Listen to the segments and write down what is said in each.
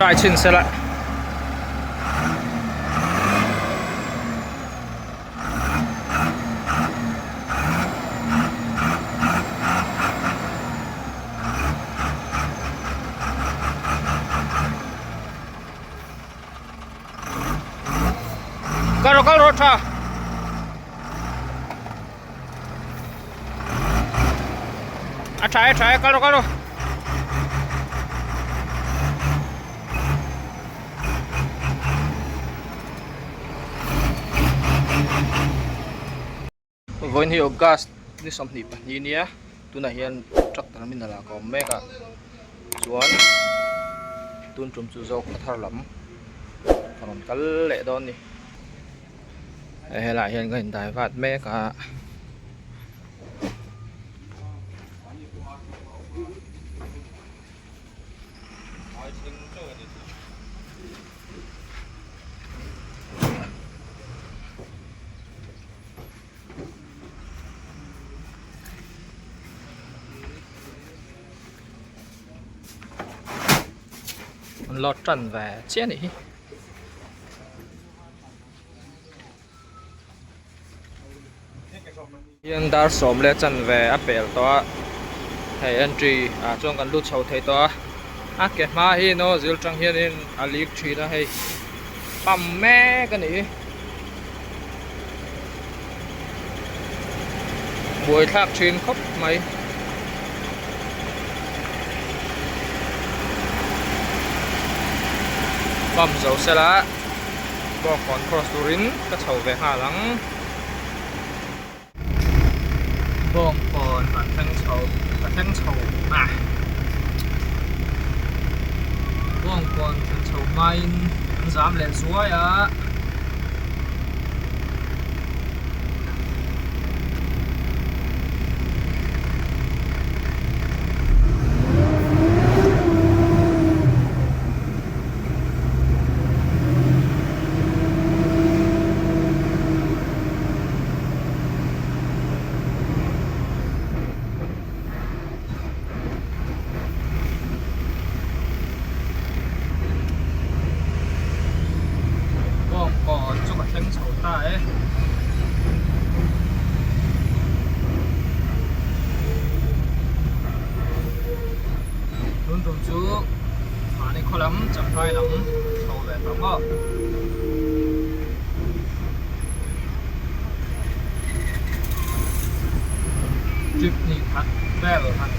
Try chhin sela. Kal rawh kal rawh tha. A tha e tha e kal rawh kal rawh. Vawiin hi August ni 22 nia tunah hian truck terminal ah ka awm mek a chuan tun tum chu zo khaw thar lam ka rawn kal leh dawn a ni. Helaiah hian ka indai vat mek a. An lo tan ve chiah a nih hi. Hian dar sawm leh chanve a pel tawh a hei entry ah chuan kan lut chho thei tawh a a ke hma hi naw zil tang hianin a leak thin a hei pump mek a nih hi buaithlak thin khawp mai. Pump zo sela. Bawngkawn cross turin ka chho ve nghal ang. Bawngkawn kan thleng chho ka thleng chho a. Bawngkawn thlen chho hmain an zam leh zuai a. Bawngkawn chu ka thleng chho ta e. Tun tum chu mahni khaw lam champhai lam chho ve tawh maw. Trip hnih khat vel han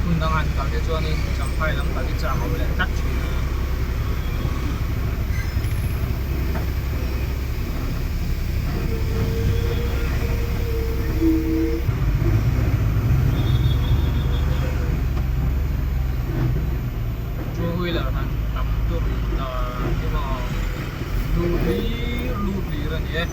hun dang han kal te chuanin champhai lam kal hi chak awm leh tlat thin a. Two wheeler han tam tur ta emaw lu hlir lu hlir a ni e.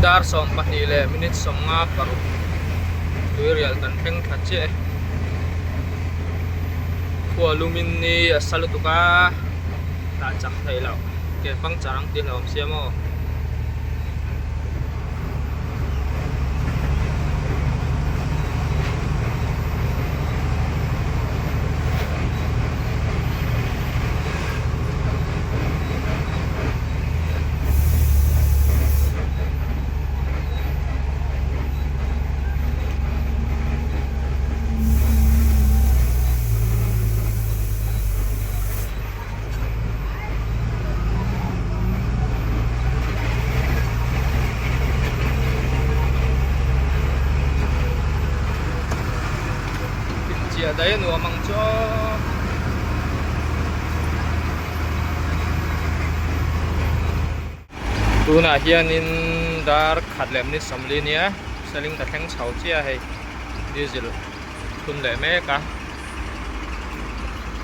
Dar 12 leh minute 56 tuirial kan thleng thla chiah e. Khua lumin ni a sa lutuk a, tah chak theih loh ke puncture ang tih hlauhawm sia maw. Chiah daih a nuam ang chu aw. Tunah hianin dar khat leh minute 40 nia seling ka thleng chho chiah a hei diesel thun leh mek a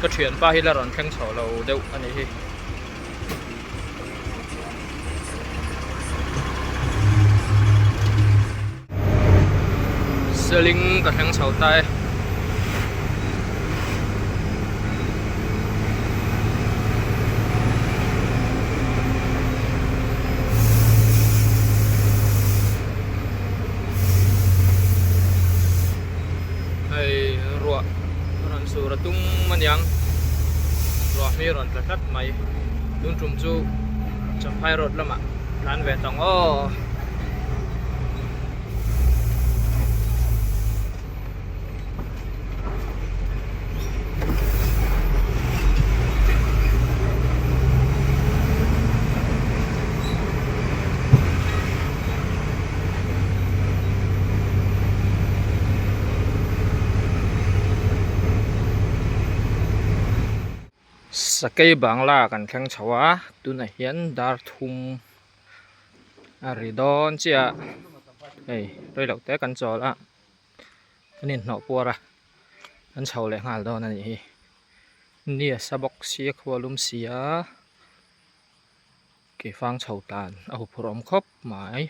ka thianpa hi la rawn thleng chho lo deuh a nih hi. Seling ka thleng chho ta e. Hei ruah rawn sur a tum aniang ruah hmi rawn tla tlat mai tun tum chu Champhai road lamah tlan ve tawng aw. Sakei bangla kan thleng chho a tunah hian dar thum a ri dawn chiah a hei reiloh te kan chawl a an inhnawh puar a an chho leh nghal dawn a nih hi ni a sa bawk si a khua lum si a. Keifang chho tan a huphurh awm khawp mai.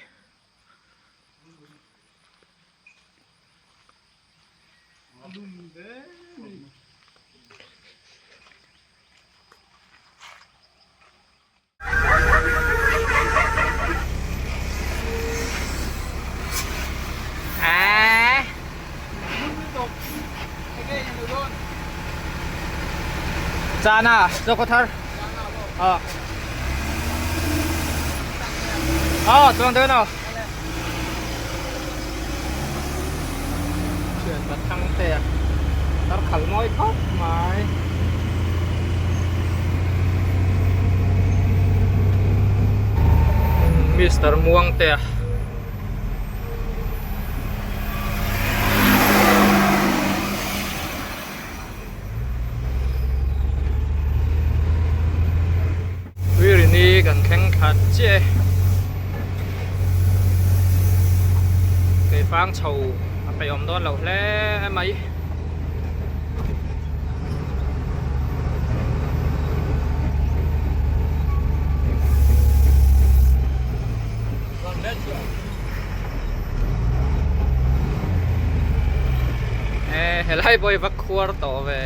Chana Zokhawthar Ờ. Ờ, chuang tới nào. Chuyển vào thăng tè. Tar khal mawi khawp mai. Mister Muangtea. Tuirini kan thleng thla chiah e. Keifang chho a peih awm dawn lo hle mai. Helai pawh hi va khuar tawh ve.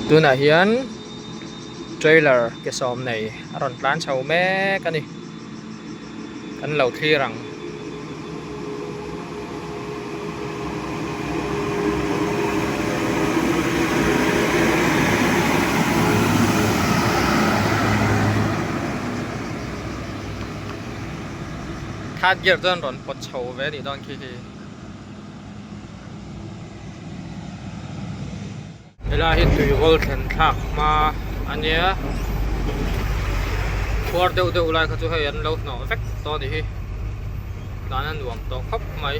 Tunah hian trailer ke sawm nei a rawn tlan chho mek a ni kan lo thlir ang. Third gear chuan rawn pawt chho ve a nih dawn khi hi. Helai hi tuivawl thlen thlak hma a nia. Khuar deuh deuh lai kha chu hei an lo hnawh vek tawh a nih hi tlan a nuam tawh khawp mai.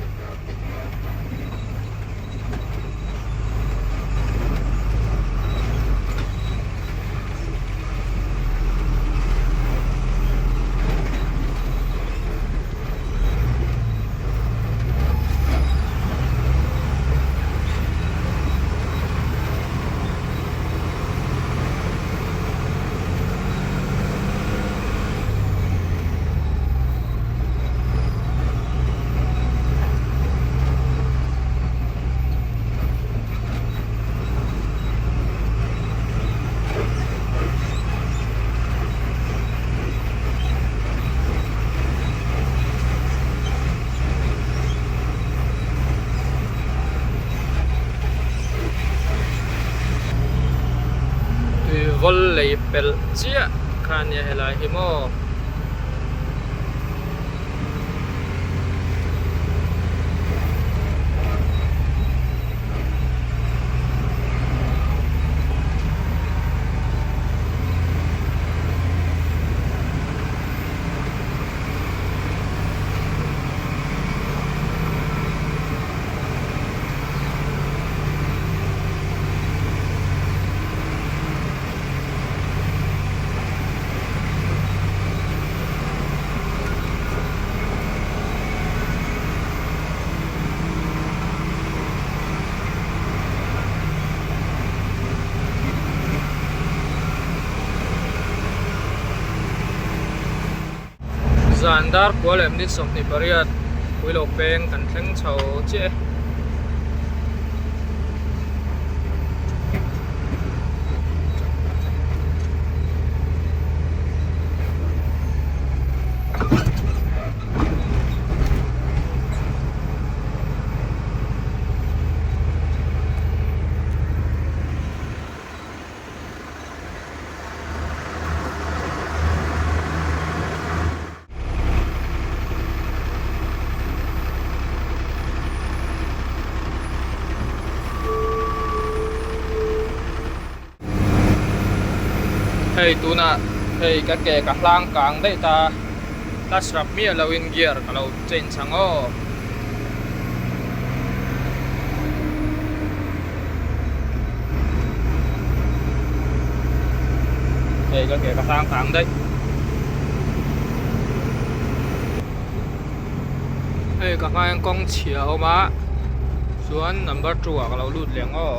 Tui vawl lei pelh chiah kha a nia helai hi maw. Zan dar kua leh minute 28 Puilo peng kan thleng chho chiah e. Hei tunah hei ka ke ka hlang kang daih ta clutch rap miah lo in gear ka lo change ang aw. Hei ka ke ka hlang kang daih. Hei ka hmain kawng chhia a awm a chuan number 2 ah ka lo lut leh ang aw.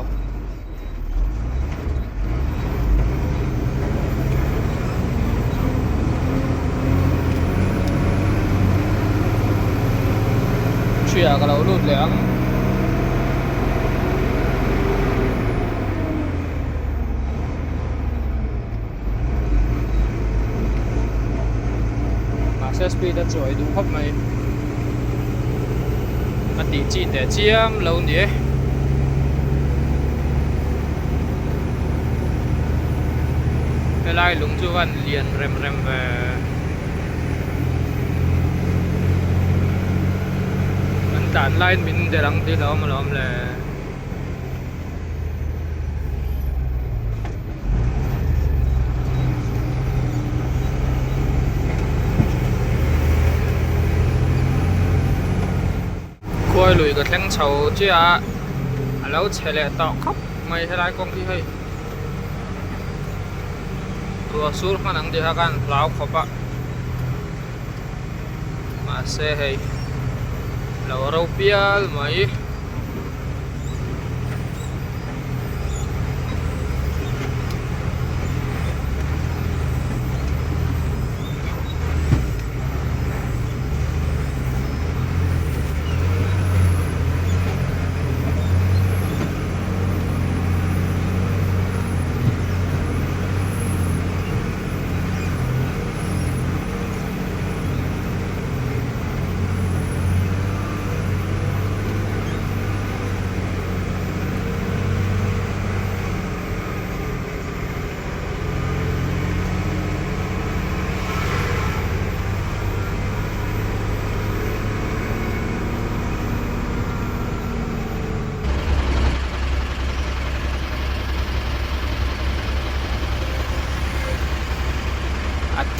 Ṭhiah ka lo lut leh ang. Mahse speed a chuai duh khawp mai. A tih chi teh chiam lo ni e. Helai lung chu van lian rem rem ve. An tlan laiin min delh ang tih hlauhawm alawm le. Khuai lui ka thleng chho chiah a, a lo chhe leh tawh khawp mai helai kawng hi hei ruah sur hman ang tih kha khan hlau khawp a mahse hei lo ro pial mai.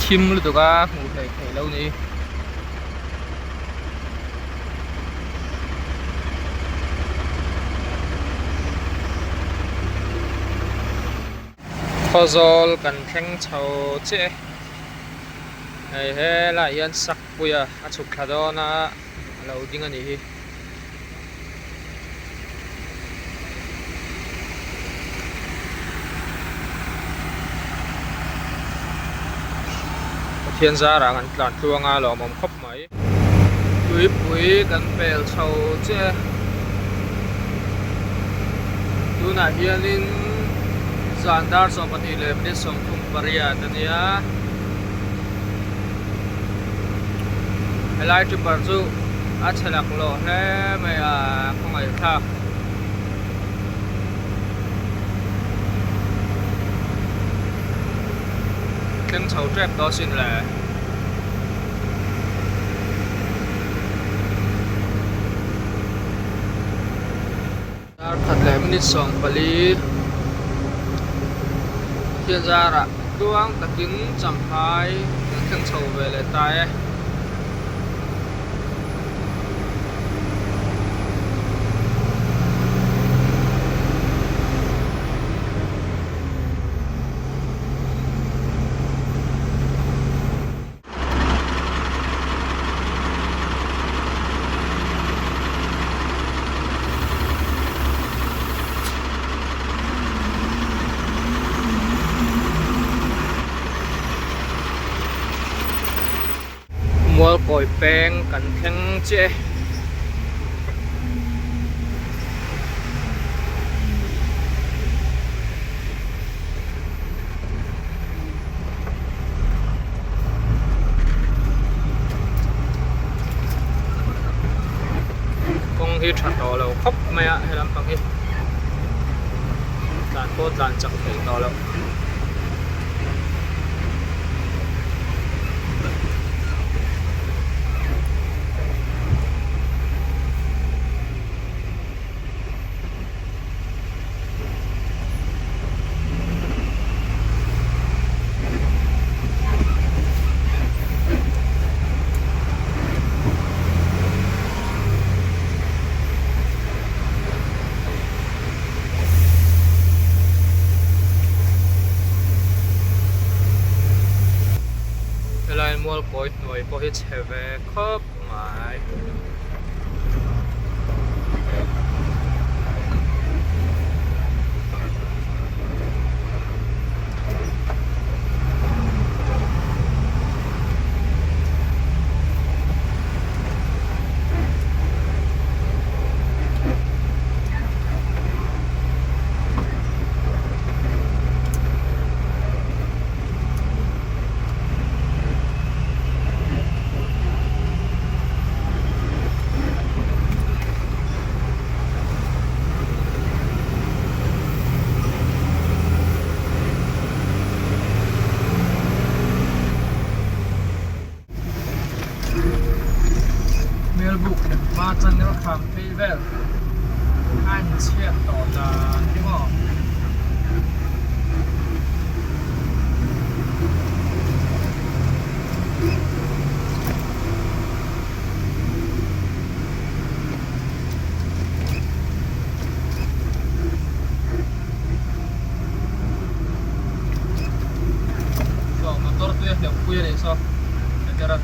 thim lutuk a hmuh hleih theih loh ni. Khawzawl kan thleng chho chiah e. Hei helaiah hian Sakpuia a chhuk thla dawn a a lo ding a nih hi. Pathian zarah kan tlan tluang a lawmawm khawp mai. Tuipui kan pel chho chiah e. Tunah hianin zan dar 12 leh minute 38 a nia. Helai tripper chu a chhe laklawh hle mai a khawngaihthlak. Thleng chho tep tawh asin le. Dar khat leh minute 14 Pathian zarah tluang takin champhai kan thleng chho ve leh ta e. Mualkawi peng kan thleng chiah e. Kawng hi tha tawh lo khawp mai a he lampang hi tlan pawh tlan chak theih tawh loh. Helai mualkawi hnuai pawh hi chhe ve khawp mai. Melbuk leh hma channel hram phei vel a inchhiat tawh dan hi maw. Saw motor tui a hleuh pui a nih saw Petera.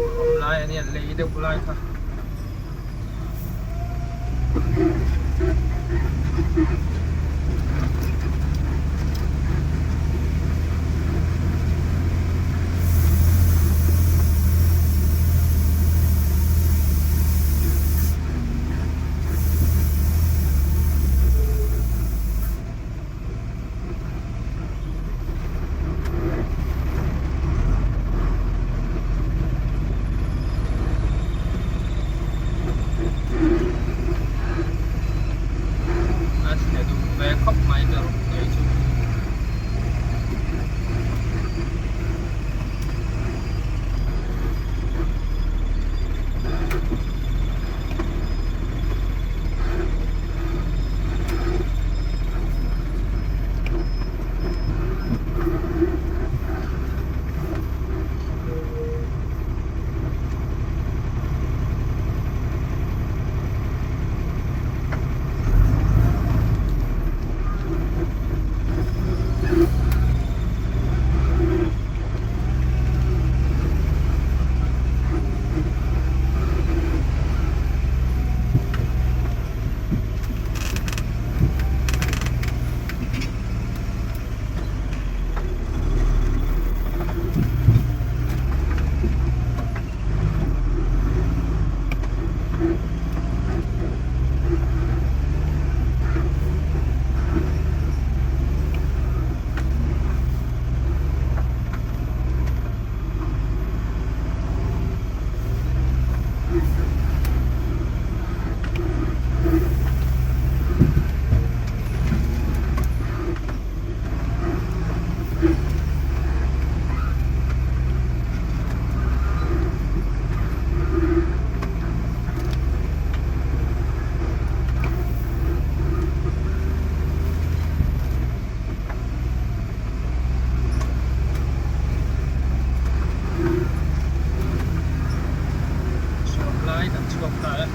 awm lai a nia lei deuh lai kha. A chhe duh ve khawp mai ka rawng daih chu. Chhuak lai kan chhuak ta e.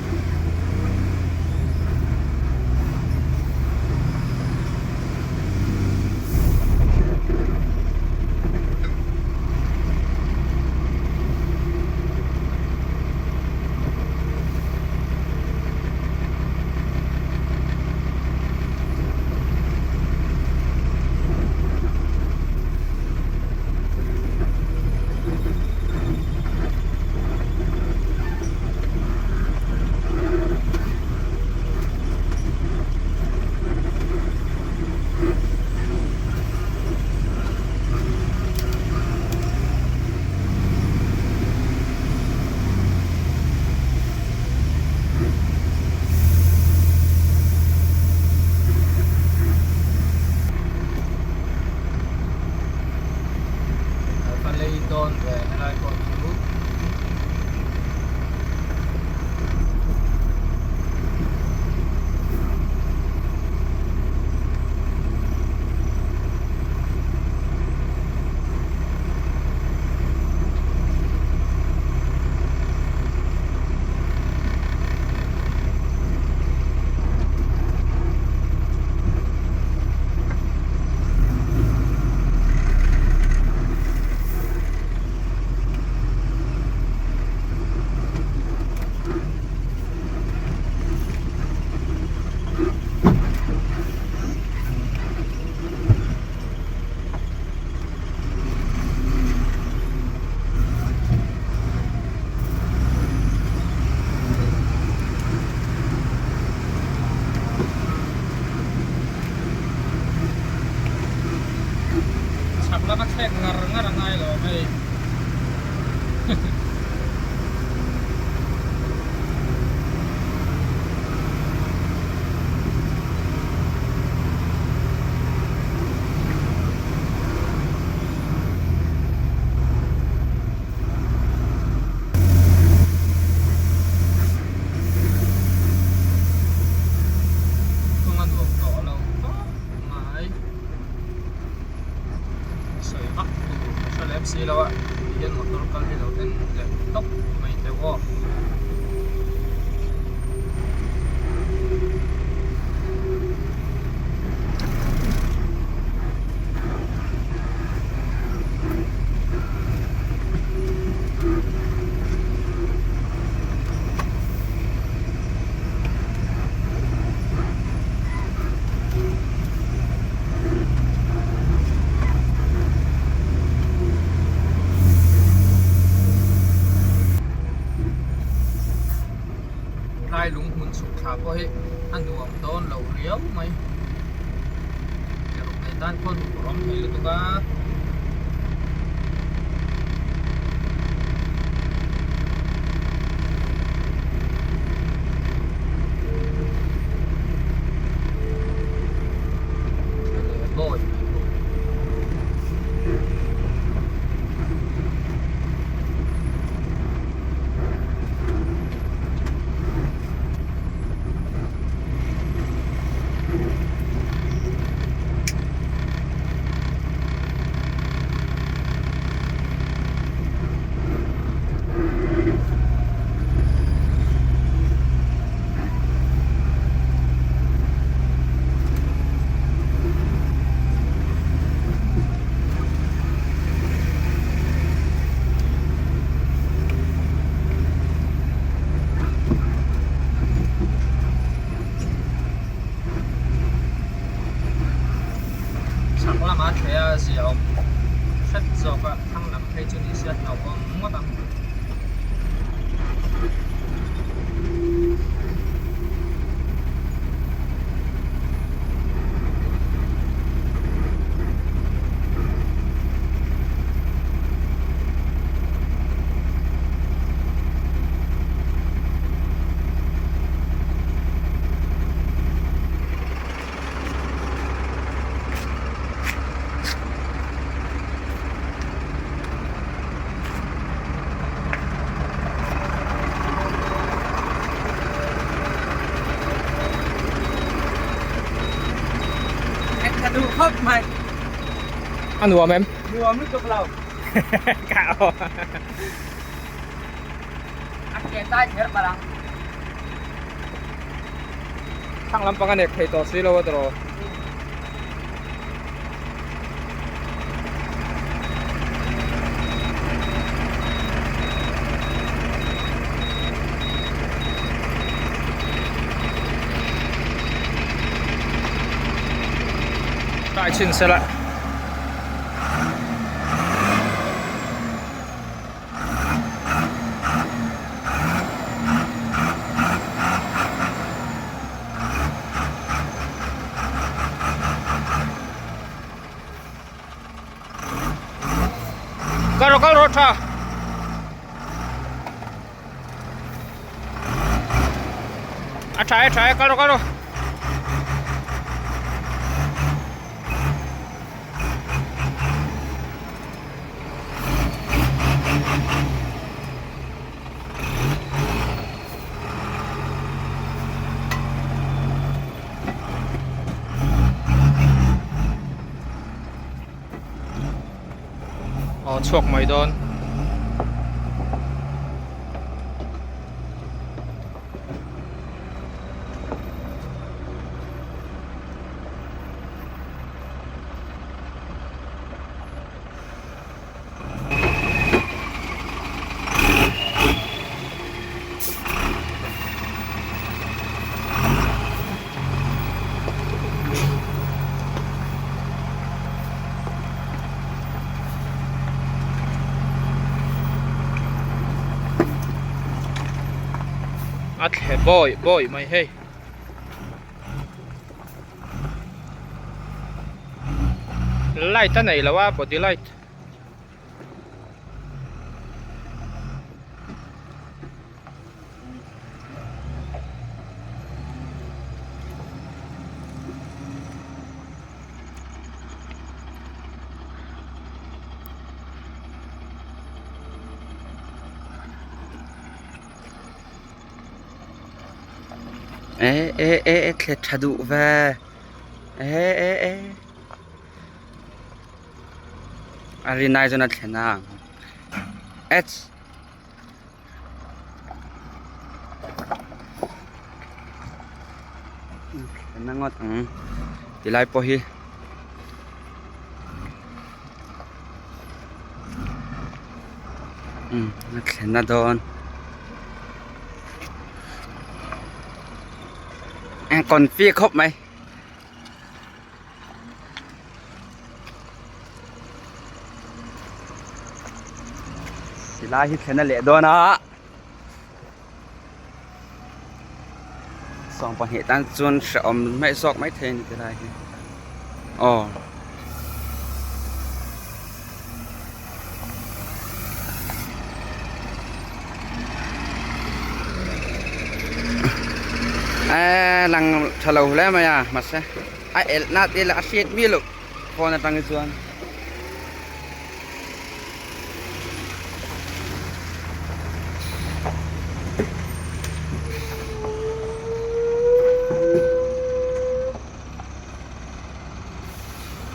chhuk thla pawh hi a nuam dawn lo riau mai. Ke ruk nei tan khawn hmuh awm thei lutuk a. Chhak lama thleh a zia awm hret zawk a thlang lam phei chu ni se a hlauhawm ngawt ang. A nuam em? Nuam lutuk lo. Ka aw. A ke tai kher palh ang. Thlang lampang a nek thei tawh si lo a tawh. Try chhin sela. Kal rawh kal rawh tha. A tha e tha e kal rawh kal rawh. Aw chhuak mai dawn. A thle bawi bawi mai hei. Light a nei lo a body light. E e e e thlet tha duh ve e e e a rinai chuan a thlen a ang h thlen a ngawt ang tilai pawh hi. Umm a thlen na dawn confi khawp mai. Silai hi thlen a leh dawn a. Sawmpahnih tan chuan hrehawm hmaih zawk maithei a ni tilai hi aw. Eee lang tha lo hle mai a mahse a elh na te lah a hriat miah loh phone atang hi chuan.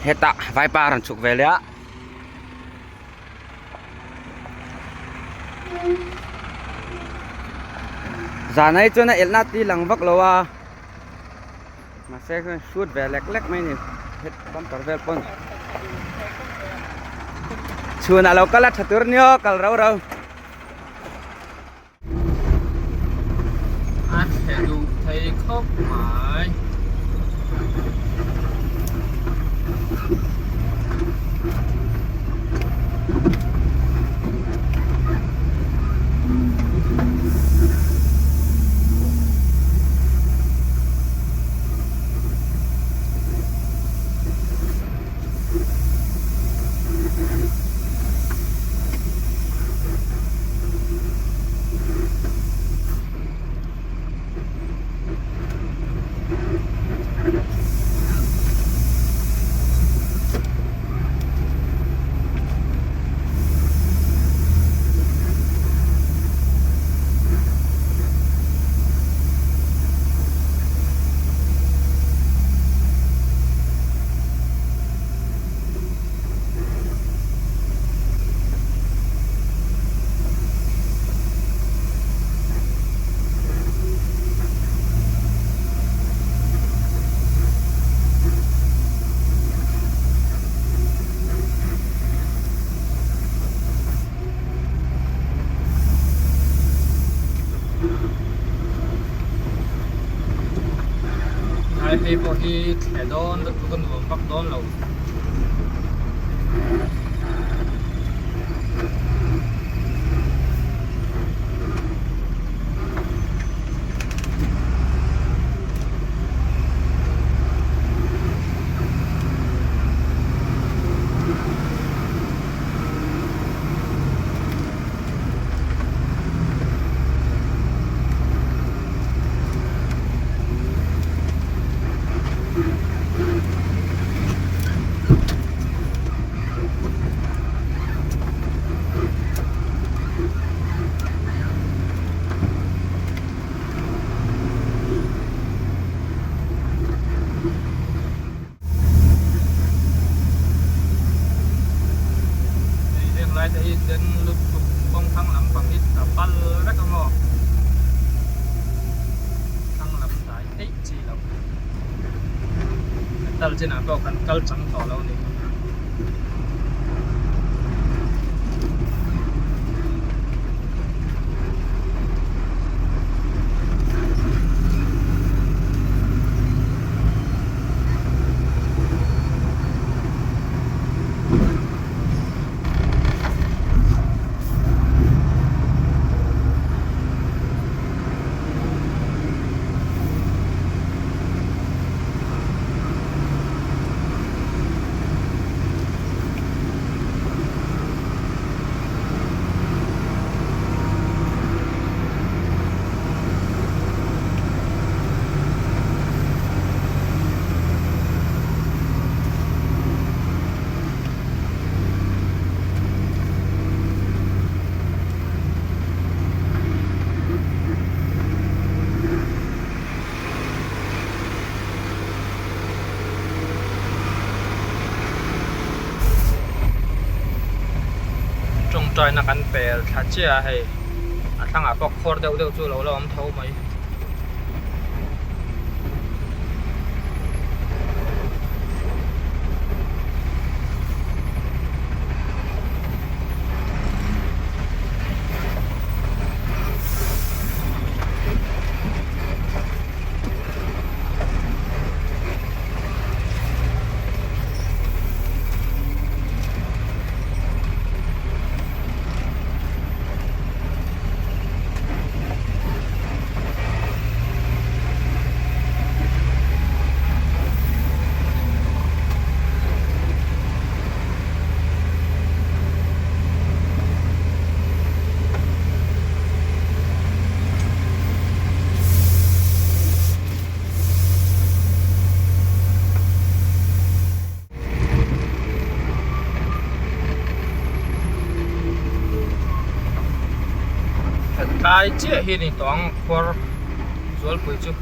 Hetah vaipa a rawn chhuk ve leh a. Zan ai chuan a elhna ti lang vak lo a mahse chuan shoot ve lek lek mai a ni het bumper vel pawn chhunah lo kal a tha tur nia kal rau rau. A thle duh thei khawp mai. Lai phei pawh hi thle dawn lutuk a nuam vak dawn lo. Hei heng lai te hi den lutuk kawng thlang lampang hi ta pal vek ang aw thlang lam dai theih chi loh metal chinah pawh kan kal chang tawh lo a ni. Tawngtaina kan pel thla chiah a hei a thlangah pawh khawr deuh deuh chu a lo la awm tho mai. Tlai chiah hi ni tawh ang khuar zualpui chu.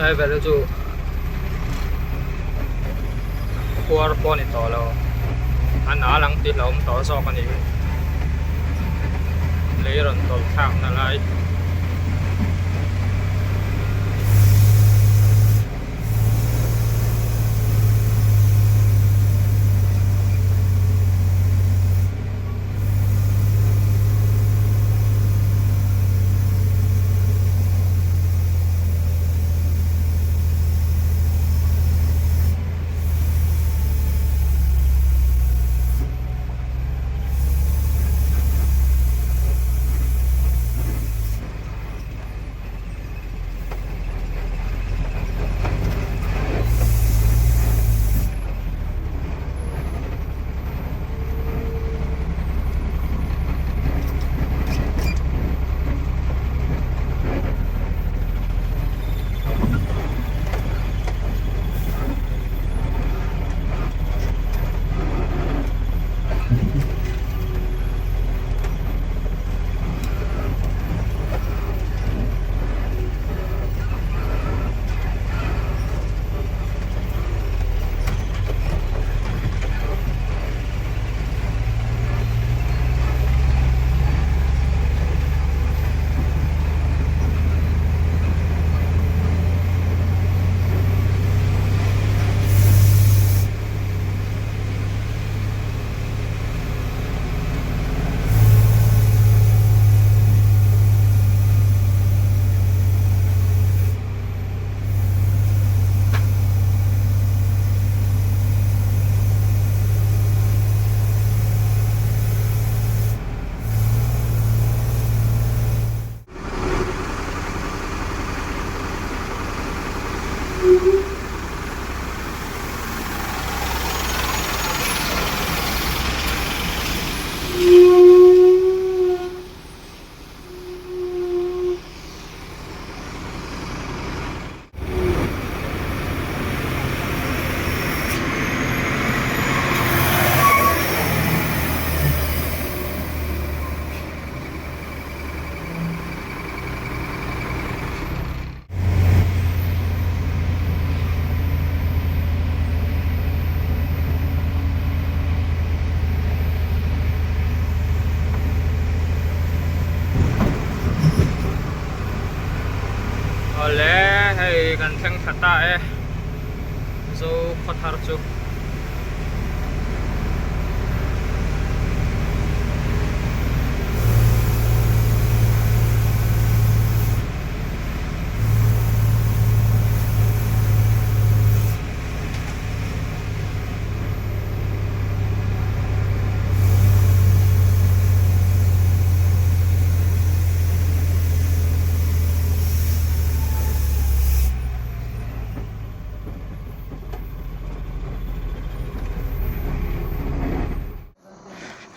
Driver te chu khuar pawh a ni tawh lo a nal ang tih hlauhawm tawh zawk a ni lei rawn tawlh thlak na lai. Awle hei kan thleng thla ta e zo khaw thar chu.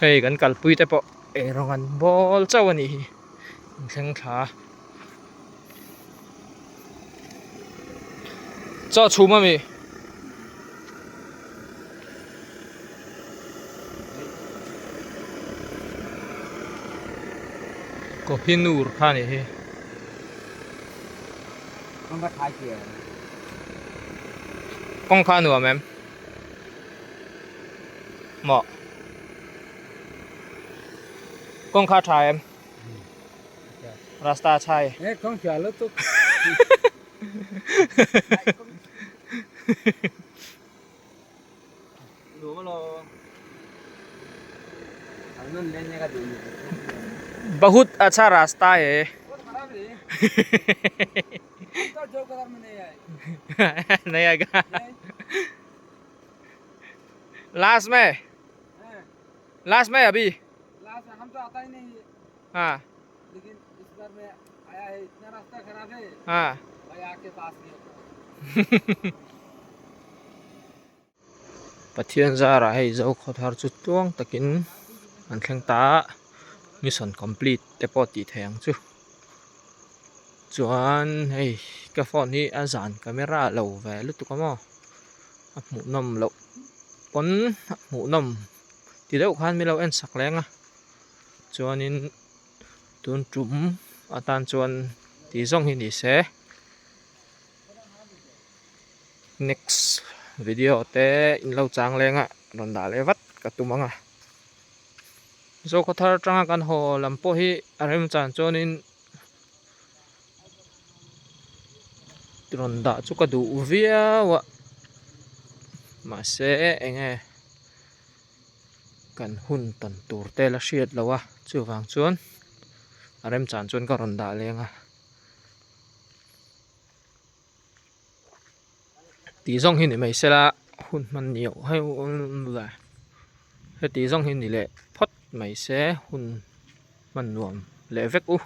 Hei kan kalpui te pawh eirawng an bawl chauh a nih hi inthleng thla chaw chhum a mi. Kohinoor kha a nih hi. Kawng kha a nuam em? Maw? Kawng kha a tha em? Rasta a chhai. Bahut acha rasta hai nahi aayega last mein last mein abhi ha ha Pathian zarah hei Zokhawthar chu tluang takin an thleng ta a, mission complete te pawh tih theih ang chu. Chuan hei ka phone hi a zan camera lo ve lutuk a maw a hmuhnawm loh pawn a hmuhnawm ti deuh khan min lo en sak leng a chuanin tun tum atan chuan tih zawng hi ni se. Next video te in lo chang leng a rawn dah leh vat ka tum ang a. Zokhawthar atanga kan haw lam pawh hi a remchan chuanin rawn dah chu ka duh viau a mahse eng nge kan hun tawn tur te la hriat loh a chuvang chuan a remchan chuan ka rawn dah leng a. Tih zawng hi ni mai sela hun hman ni heti zawng hi ni leh phawt mai se hun hman nuam leh vek u.